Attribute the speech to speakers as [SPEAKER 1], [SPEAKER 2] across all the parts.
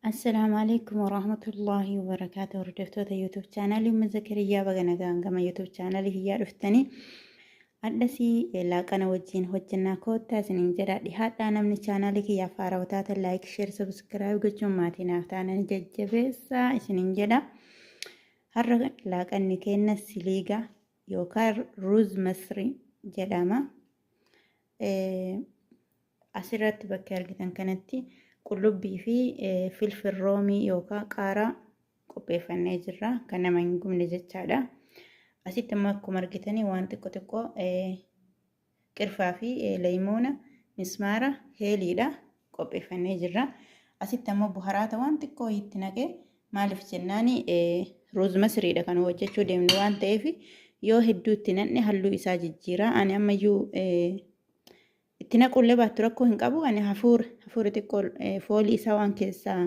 [SPEAKER 1] Assalaamu alaikum warahmatullahi wabarakaatu. Hordoftoota YouTube chaanaalii Umma Zakariyaa, baga nagaan gama YouTube chaanaalii hiyyaa dhuftanii. Addasii laaqana wajjin hojjannaa, koottaa isiniin jedha, dhihaadhaa. Namni chaanaalii kiyyaaf haarawaa taatan like, share, subscribe gochuun maatii naaf taanan jajjabeessaa isiniin jedha. Har'a laaqanni keenya siliiga yookaan ruuz masrii jedhama. Asirratti bakka argitan kanatti qullubbii fi filfil roomii yookaan qaaraa qopheeffannee jirra. Kan nama hin gubne jechaadha. Asitti immoo akkuma argitanii waan xiqqoo xiqqoo qirfaa fi leeymoona, mismaara, heeliidha qopheeffannee jirra. Asitti ammoo buharaata waan xiqqoo itti naqee, maaliif jennaani ruuz masriidha kan hojjechuu deemnu waan ta'eef, yoo hedduu itti naqne halluu isaa jijjiira. Ani ammayyuu itti naquullee baattu rakkoo hin qabu. Ani hafuura hafuura xiqqoo foolii isaa waan keessaa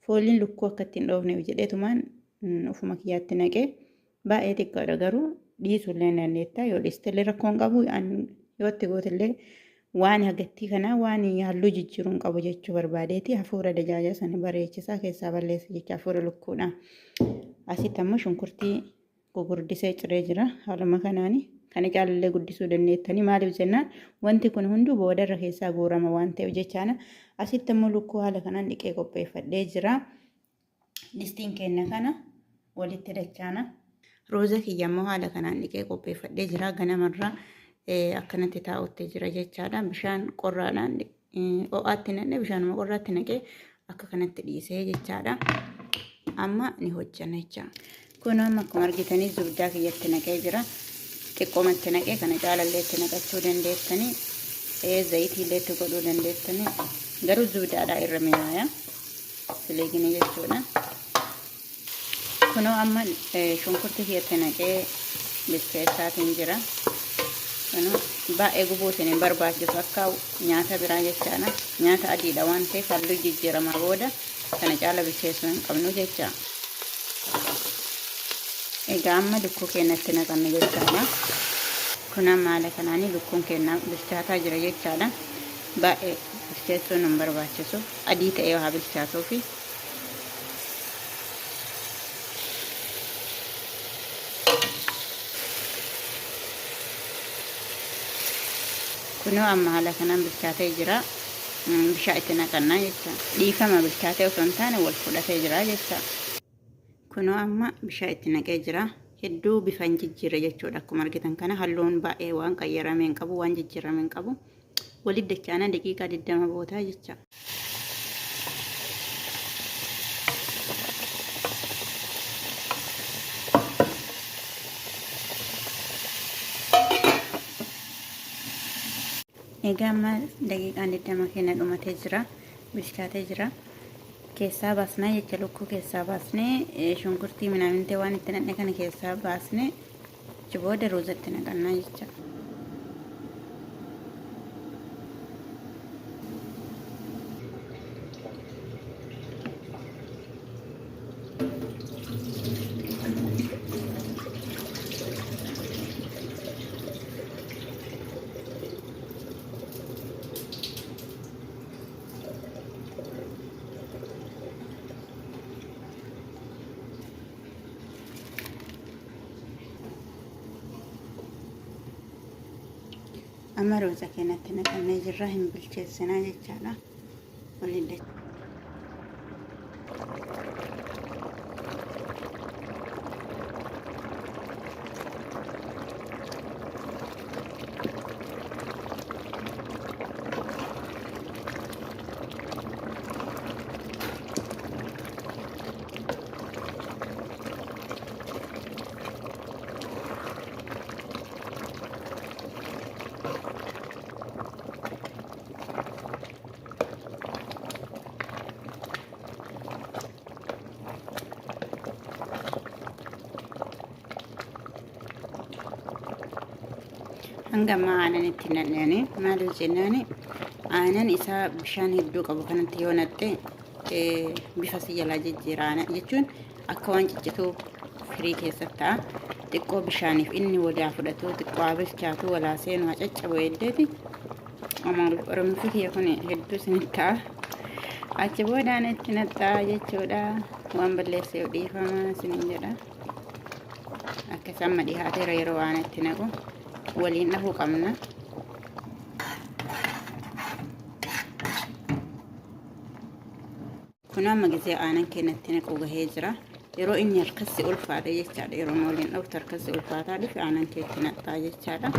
[SPEAKER 1] fooliin lukkuu akka ittiin dhoofneef jedheetumaan ofuma kiyyaatti naqee, baay'ee xiqqoodha, garuu dhiisuullee hin dandeetta. Yoo dhiistellee rakkoo hin qabu, yoo itti gootellee waan hagattii kanaa waan halluu jijjiiruu hin qabu jechuu barbaadeeti. Hafuura dajaaja sana bareechisaa keessaa balleessa jecha hafuura lukkuudha. Asitti ammoo shunkurtii gugurdisee ciree jira. Haaluma kanaani kana caalallee guddisuu dandeettanii, maaliif jennaan wanti kun hunduu boodarra keessaa guurama waan ta'eef jechaana. Asitti ammoo lukkuu haala kanaan dhiqee qopheeffadhee jira. Distiin keenya kana walitti dachaana. Ruuza kiyya immoo haala kanaan dhiqee qopheeffadhee jira. Ganamarraa akkanatti taa'utti jira jechaadha. Bishaan qorraadhaan ho'aatti naqne, bishaanuma qorraatti naqee akka kanatti dhiisee jechaadha. Amma ni hojjanna jecha. Kun amma akkuma argitanii zubdaa kiyyatti naqee jira. Xiqqoomatti naqee, kana caalallee itti naqachuu dandeettanii, zayitii illee itti godhuu dandeettanii, garuu zubdaadhaa irra mi'aaya. Sileegini jechuudha. Kunoo amma shunkurtii kiyyatti naqee bilcheessaatiin jira. Kunoo baay'ee gubuu isin hin barbaachisu, akka nyaata biraa jechaadha. Nyaata adiidha waan ta'eef halluu jijjiiramaa booda kana caala bilcheessuu hin qabnu jecha. Egaa amma lukkuu keenyatti naqanna jechaadha. Kun amma haala kanaanii lukkuun keenya bilchaataa jira jechaadha. Baay'ee bilcheessuun hin barbaachisu. Adii ta'ee haa bilchaatuufi. Kunoo amma haala kanaan bilchaatee jira. Bishaan itti naqannaa jecha. Dhiifama, bilchaatee osoo hin taane wal fudhatee jira jecha. Kunoo amma bishaan itti naqee jira. Hedduu bifa hin jijjiirre jechuudha. Akkuma argitan kana halluun baay'ee waan qayyarame hin qabu, waan jijjiirame hin qabu. Walitti dachaana daqiiqaa 20 boodaa jecha. Egaa amma daqiiqaan 20 keenya dhumatee jira. Bilchaatee jira. Keessaa baasnaa jecha, lukkuu keessaa baasnee, shunkurtii minaamintee waan itti naqne kana keessaa baasnee, achi booda ruuzatti naqannaa jecha. Amma ruuza keenyatti naqannee jirra, hin bilcheessinaa jechaadha. Waliin hanga ammaa aanan itti naqnee, maaliif jennaan aanan isaa bishaan hedduu qabu kanatti yoo naqxe bifa si jalaa jijjiira. Aanan jechuun akka waan ciccituu firii keessatti ta'a. Xiqqoo bishaaniif inni walii fudhatu, xiqqoo haa bilchaatu, walaa seenu, haa caccabu eddeeti. Oromoon kiyya kun hedduu isinitti ta'a. Achi boodaan itti naxxaa jechuudha. Waan balleesseef dhiifama isiniin jedha. Akkas amma dhihaateera yeroo waan itti naqu waliin dhahuu qabna. Kun amma gizee aanan keenya itti naqu gahee jira. Yeroo inni harkassi ulfaate jechaadha. Yeroo waliin dhoftu harkassi ulfaataa dhufe aanan kee itti naqxaa jechaadha.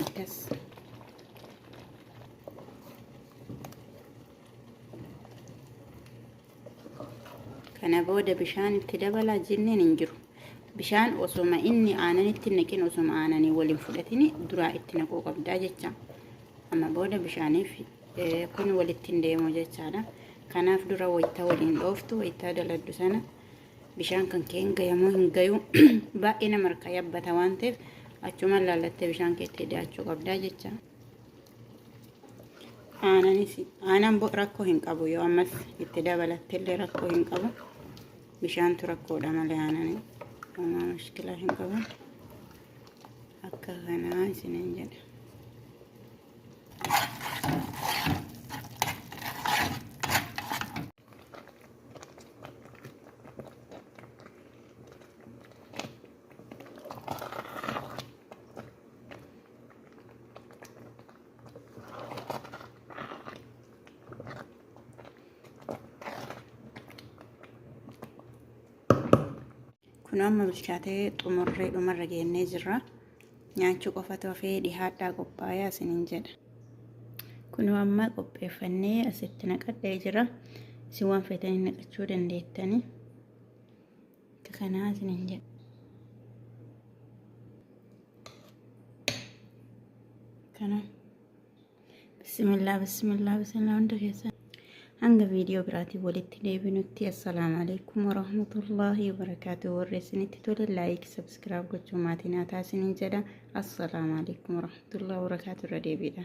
[SPEAKER 1] Akkas. Kana booda bishaan itti dabalaa jenneen hin jiru. Bishaan osoma inni aanan itti naqin osoma aananii waliin fudhatini duraa itti naquu qabdaa jecha. Amma booda bishaaniif kun walitti hin deemu jechaadha. Kanaaf dura wayita waliin dhooftu wayita daladdu sana bishaan kan kee hin gayamoo hin gayu baay'ee nama harkaa yabbata waan ta'eef achumaan laallattee bishaan keetti hidhaachuu qabdaa jecha. Aananis aanan rakkoo hin qabu yoo ammas itti dabalattellee rakkoo hin qabu. Bishaantu rakkoodha malee aanan homaa mushkilaa hin qabu. Akka kanaa isiniin jedha. Kun amma bilchaatee xumurree dhumarra geennee jirra. Nyaachuu qofatu hafee dhihaadhaa qophaa'ee isiniin jedha. Kun amma qopheeffannee asitti naqadhee jira. Isin waan feetanii naqachuu dandeettanii. Akka kanaa isiniin jedha. Kana. Bismillah, bismillah, bismillah hunda keessan. Hanga viidiyoo biraatiin walitti deebinutti assalaamu alaikum warahmatullaahi wabarakaatu. Warri isinitti tole like, subscribe gochuu maatii naa taasisaniin jedha. Assalaamu alaikum warahmatullaahi wabarakaatu irra deebiidha.